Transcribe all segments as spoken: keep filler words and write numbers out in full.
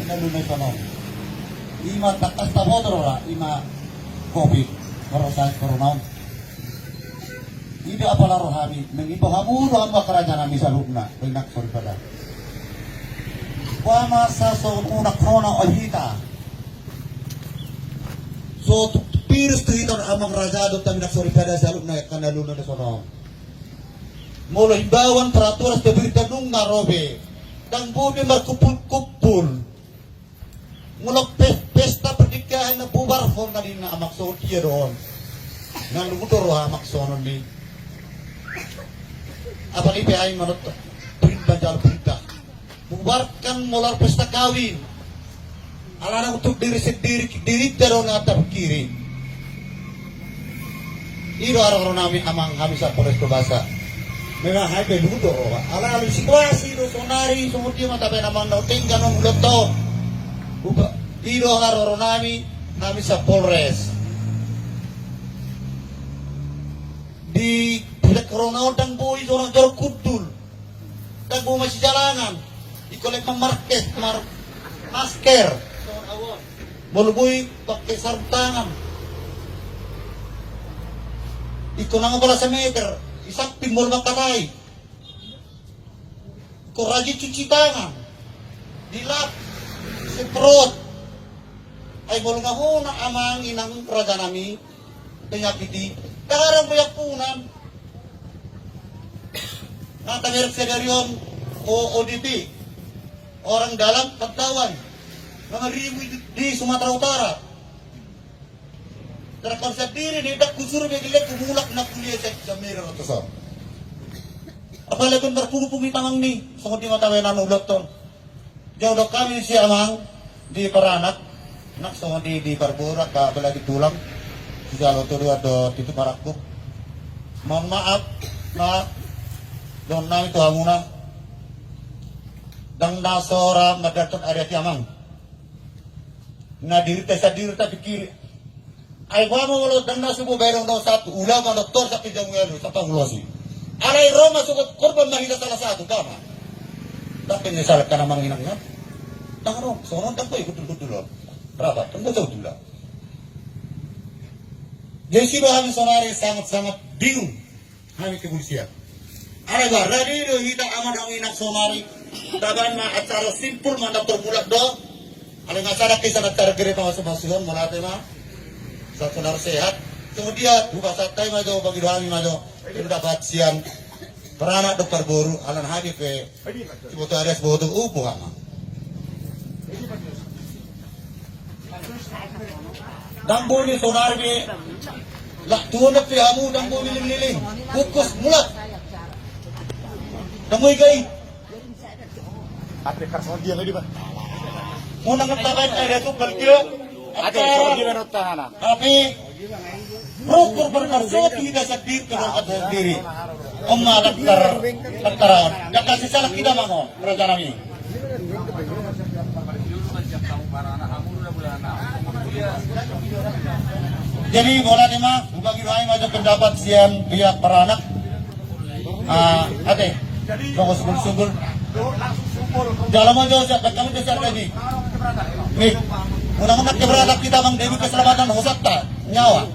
Lalu na sonon. Ima tangkas taboto roha, ima covid, corona on. Ida apala rohami, mengimbau hamu do hamu angka raja nami saluhutna, baen angka soripada. Umpama sasaut unak rona o hita. So tu virus tu hita amang raja do tami angka soripada saluhutna angka na luna na sonon. Molo himbauan peraturan seperti nunga ro be. Ndang boi be markumpul-kumpul. Molo pes-, pesta pernikahan na bubarhon na ninna amang songon dia do on. Nang luhut do roha amang sonon ni. Apalagi pe ai manot print banjal berita. Bubarkan molo pesta kawin. Alana untuk diri sendiri, diri do na tapikiri. I do haroro nami amang hami Satpol Res Basa. Memang hai pe luhut do roha. Ala situasi do sonari songon dia ma tabaen amang na denggan on uloto. Upa, i do haroro nami, nami Satpol Res. Di bulan corona on ndang boi jorok-jorok hundul. Ndang boi masijalangan. Ingkon lek mamarkes, mar-, masker. Molo boi pake sarung tangan. Ingkon nang apala sameter. Di samping molo mangkatai. Ingkon rajin cuci tangan. Dilap. Semprot. Ai molo nga hona amang inang raja nami. Penyakit i. Sekarang penyakit punan. Nata merek sadari on O O D P. Orang dalam pantauan. Nang ribu di, di Sumatera Utara. Terekam sendiri di dak kusur be gilek kumulak na kuliah saya jamir ratusan. Apalagi marpungu-pungu tangan ni. Songon di mata wenan ulat ton. Jauh dok kami si amang di paranak, nak songon di, di parbora, ka apalagi tulang, si jalo tu dua do titu parakku. Mohon maaf, na don nami tu hamuna. Ndang na sora madarton ari ati amang. Na dirita sadiri tapikiri. Ai umpama molo ndang na subo baen on do satu ulama doktor sakit jamu elu sapa ulosi. Alai ro ma sugot korban ma hita salah satu umpama. Tapi ni salah kana manginang na. Ndang ro, songon ndang ko ikut dulu dulu. Berapa? Kan betul dulu. Jadi si bahan sonari sangat-sangat bingung. Hami kepolisian. Alai ba radi do hita amang inang sonari. Tabaen ma acara simpul mandok terbulat do. Alai acara kisan acara gere pamasuk-masuk on mauliate ma. Sasalam sehat. Kemudian buka satai ma jo bagi doa ma jo. Pendapat sian paranak dohot parboru alana hami pe. Siboto adas boto upu hama. Ndang boi sonari be. Lah tuan pe hamu ndang boi liling-liling. Fokus mulak. Ndang boi gai. Apa personal dia lagi, Pak? Mau nang tabaen ae tu balik dia. Ate, songon dia menurut tangan. Tapi rukur bermaksud kita sendiri ke dalam sendiri. Oma lantar lantar on. Jangan sesal kita mango rencana ini. Jadi bola ni ma, bagi doa ma jo pendapat sian pihak paranak. Ah, ate. Tunggu sungkul-sungkul. Jalo ma jo siap, kamu jo siap tadi. Nih, undang-undang keberatan kita Bang Dewi keselamatan hosakta nyawa.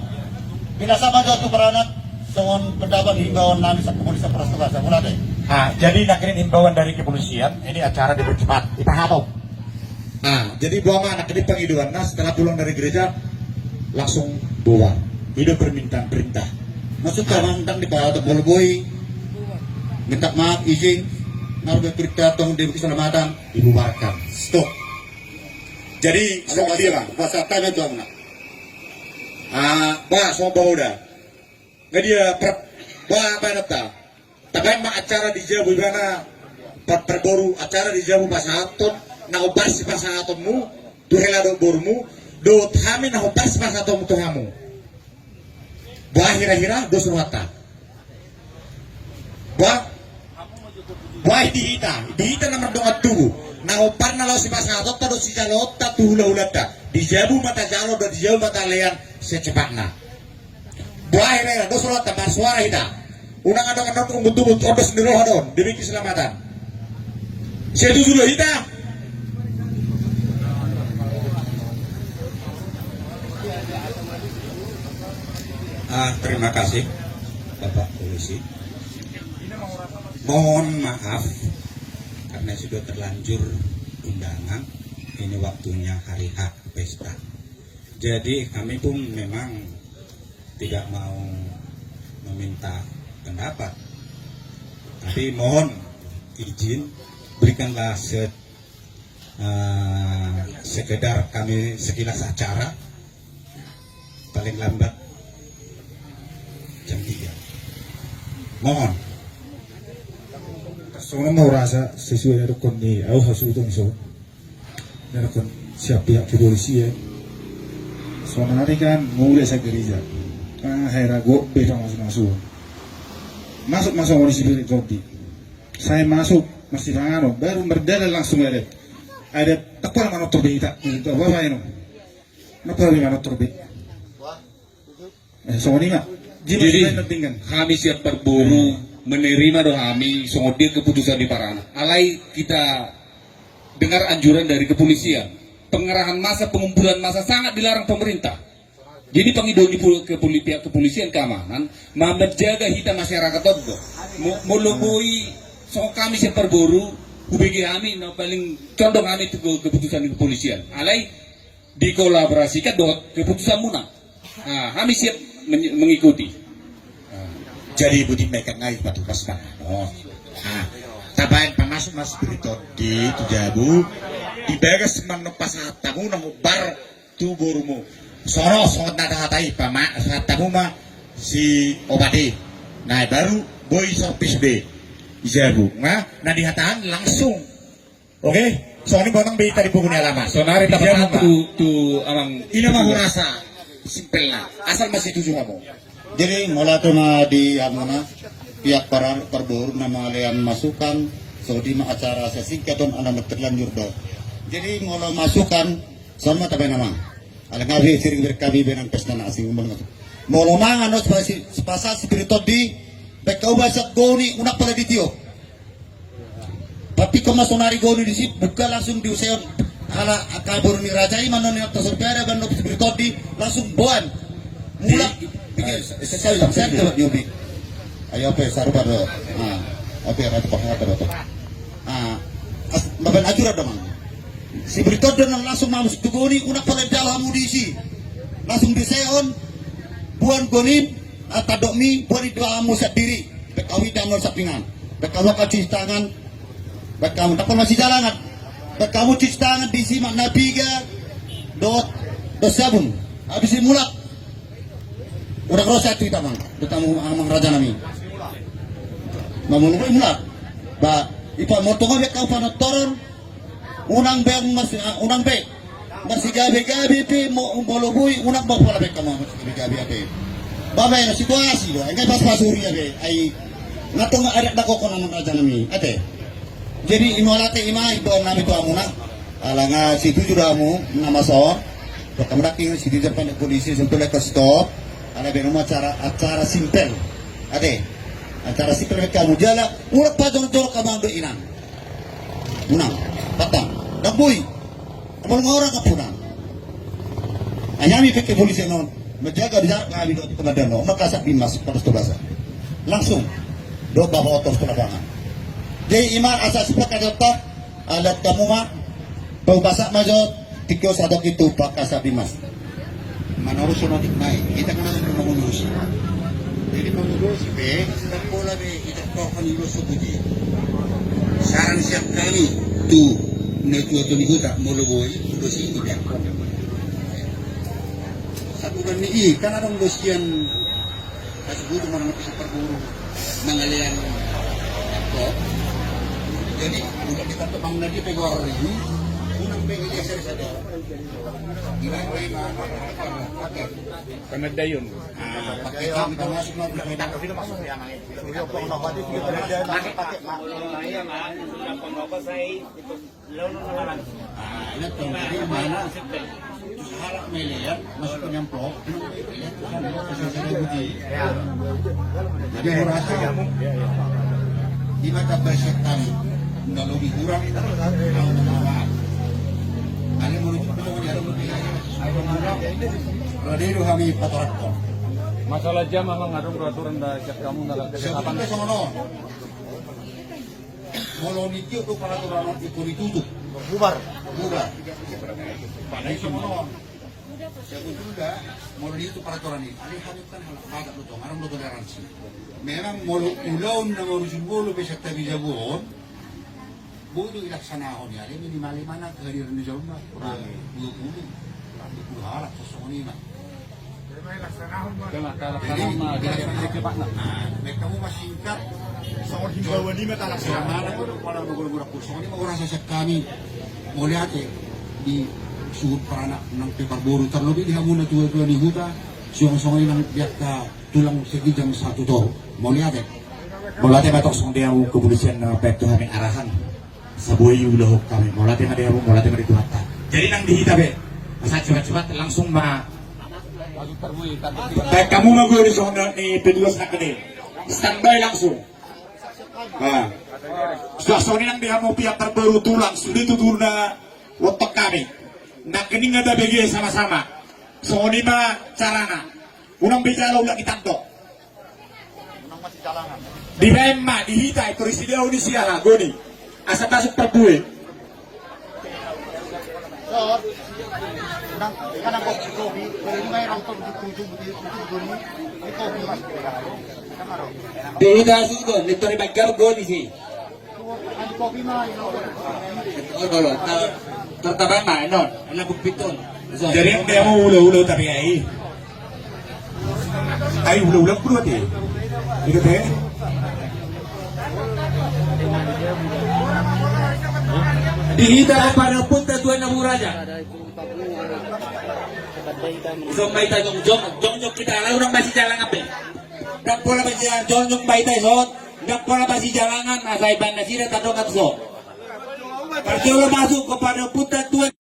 Bila sama jo tu paranak, songon pendapat himbauan nami sa kepolisian Polres Tebasa, mauliate. Ah, jadi nangkin himbauan dari kepolisian, ini acara dipercepat, dipahatop. Nah, jadi boa ma anak ini pangidoan. Nah, setelah pulang dari gereja langsung boa. Itu permintaan perintah. Maksud kawan tentang di Pak Tebol Boy minta maaf izin, naruh perintah tong di keselamatan dibubarkan. Stop. Jadi sama dia bang, bahasa tanya tuh anak. Ah, bah, sombong udah. Nga dia per, ba apa na ta? Tabaen ma acara di jabu ibana, par, parboru acara di jabu pasahaton, na obar si pasahatonmu tu hela dohot borumu, dohot hami na obar si pasahatonmu tu hamu. Ba hira-hira dos rohanta. Ba, ba di hita, di hita na mardongan tubu. Na obar na laho si pasahatonta dohot si jaloonta tu hula-hulanta. Di jabu ma tajalo dohot di jabu ma talean secepatna. Buah hira-hira dos rohanta marsuara hita. Unang adong adong ungut-ungut ondos ni roha do on demi keselamatan. Setuju do hita? Ah, terima kasih, Bapak Polisi. Mohon maaf karena sudah terlanjur undangan. Ini waktunya hari H pesta. Jadi kami pun memang tidak mau meminta pendapat. Tapi mohon izin, berikanlah se-, eh, sekedar kami sekilas acara, paling lambat jam tiga. Mohon. Songon na ma hurasa sesuai na dohonon ni au hasuhuton so. Na dohonon sian pihak kepolisian. Sonari kan mulai sa gereja. Ah, hera gok beta masuk-masuk. Masuk-masuk di sipir kopi. Saya masuk, masih panganon, baru berjalan langsung ada. Ada tak pernah manutur berita. Itu apa-apa ini? Kenapa lima notor be? Eh, songon i ma. Jadi, kami siap parboru menerima do hami songon dia keputusan di parana. Alai kita dengar anjuran dari kepolisian. Pengerahan massa, pengumpulan massa sangat dilarang pemerintah. Jadi pangidoan ni pol-, kepoli-, pihak kepolisian keamanan, ma-, menjaga hita masyarakat on do. Mo-, molo boi songon kami siap parboru, hubege hami, na paling condong hami tu ke-, keputusan kepolisian. Alai dikolaborasikan dohot keputusanmuna. Nah, hami siap men-, mengikuti. Nah, jadi budi mekan ngai patupas bang. Oh. Nah, tabaen pamasuk mas spiriton di tu jabu. Di bagas manok pasahat tamu na hobar tu borumu. Soro songon na dahatai pama sahat tamu ma si obati. Nah, baru boi sorpis be. Jabu. Nah, na dihatahan langsung. Oke, songon i bonang be tadi buku ni alaman. Sonari tapatama tu, tu amang. Ina ma hurasa, simpelna. Asal masih tujuh kamu. Jadi molo tu na di amuna pihak para parboru na malean masukan, so di ma acara sesingkat on anak terlanjur do. Jadi molo masukan sama tabe nama. Alang abi sering berkabi benang pesta nasi umur. Molo mangan os pasi pasa spiriton di beka uba sat goni unak pala ditio. Tapi kau masonari goni di si buka langsung diuseon ala kabur ni raja i manon yang terserpera ban nop spiriton di langsung boan. Mulak. Saya saya saya coba nyobi. Ayo apa saru pada. Ah, apa ratu pakai apa ratu. Ah, as baban ajuran dong. Si Briton do na langsung mamus tu goni unak pala jalo hamu di si. Langsung diseon buan goni. Ah, tadok mi buan itu hamu sandiri. Bek au hita nol sapingan. Bek au akan cuci tangan. Bek au dapat masih jalangan. Bek au cuci tangan di si makna piga. Dot dot sabun. Habis si mulak. Udah keros satu kita mang. Kita mau amang raja nami. Mamun mulak. Ba ipa motong bek au panotoron. Unang be mas, ah, unang be. Masigabe-gabe pe mo molo boi unang ba pola be kama masigabe-gabe ape. Ba be na situasi do, engkai pas pasuri ape. Ai na tonga adat da kokon amang raja nami. Ate. Jadi ima late ima imbauan nami tu amuna. Ala nga situju do amu na masaon. Kamu daki situju pandek polisi songon tu lek stop. Ala be nama acara, acara simpel. Ate. Acara simpel be kamu jala. Urak pajong jorok kamu ambil inang. Unang, patang, dambui. Amol ngora ka punang. Ai hami pe kepolisian on menjaga di jarak kami do komandan on, maka sat bimas pados tu basa. Langsung do bapa otos tu lapangan. Jadi ima asa sipakat otak alat kamu ma. Bau basa ma jo. Tikio sadok itu pakasa bimas. Manorusi otik nai, hita kan harus mangurusi. Jadi mangurusi be, tak pola be, hita kau kan ulos sebuti. Saran siap kami tu natua tu ni huta molo boi ulosi hita. Satu kan ni i kan ada ulosi yang Kasi butuh mana bisa perguru mangalean. Jadi udah kita tebang lagi pegawai ini, unang pengen dia seri saja. Gila gue mah. Karena dayun. Ah, pakai kami termasuk mau pakai tak. Pakai, pakai, pakai. Ah, ingat dong, jadi mana? Halak melihat, masuk ke nyamplok. Jadi, merasa. Ima tabar setan. Nggak lebih kurang. Kalau mau maaf. Ada menuju ke rumah dia. Ada menuju. Kalau dia itu kami patoraktor. Masalah jam, amang, adong do aturan da siap hamu na laklek. Sebetulna songon on. Molo ditiop do peraturan on, ingkon ditutup. Bubar. Bubar. Padahal songon on. Sebetulna molo ditutup peraturan i, alai hami kan halak Batak do tong, adong do toleransi. Memang molo ulaon na marusun bolo pe santa bijabu on, boi do dilaksanahon i, alai minimal i ma na kehadiran di jolma, kurang dua puluh, kurang dua puluh halak, songon i ma. Jadi dilaksanahon ma, jadi dilaksanahon ma. Baen hamu ma singkat. Songon himbauan i ma talaksana. Songon i ma, songon i ma, urasa sian hami. Mauliate di suhut paranak nang pe parboru, tarlobi di hamu na tua-tua ni huta, suang songon i nang di angka tulang seginjang satu toru. Mauliate. Mauliate ma tong songon dia kepolisian na mambaen tu hami arahan. Sabua i ulaon hami. Mauliate ma di hamu, mauliate ma di Tuhanta. Jadi nang di hita pe, asa cepat-cepat langsung ma. Baen hamu ma goni songon ni petugas nangkin i. Standby langsung. Suang songon i nang di hamu pihak parboru, tulang, sude tutu na lontong hami. Nangkining na tabege sama-sama. Songon i ma carana. Unang be jala ulak i tandok. Dibaen ma di hita, i tor i sidea uni siaha goni. Asa masuk parbue. Di hita sudo, di tor i baen goni si. Olo, olo, tar-, tartaban ma, enon, enon bukpit on. Jadi, dia mau ula-ula tapi ai. Ai, ula-ula kudu ate. Ikat e. Di hita pada punta tuan na muraja. Jom ma hita jongjong, jongjong hita, lalu nang masijalangan be. Ndang pola masijalangan, jongjong ma hita ison. Ndang pola masijalangan, asa ibaen nasida tandok nang so. Parjolo masuk kepada punta tuan.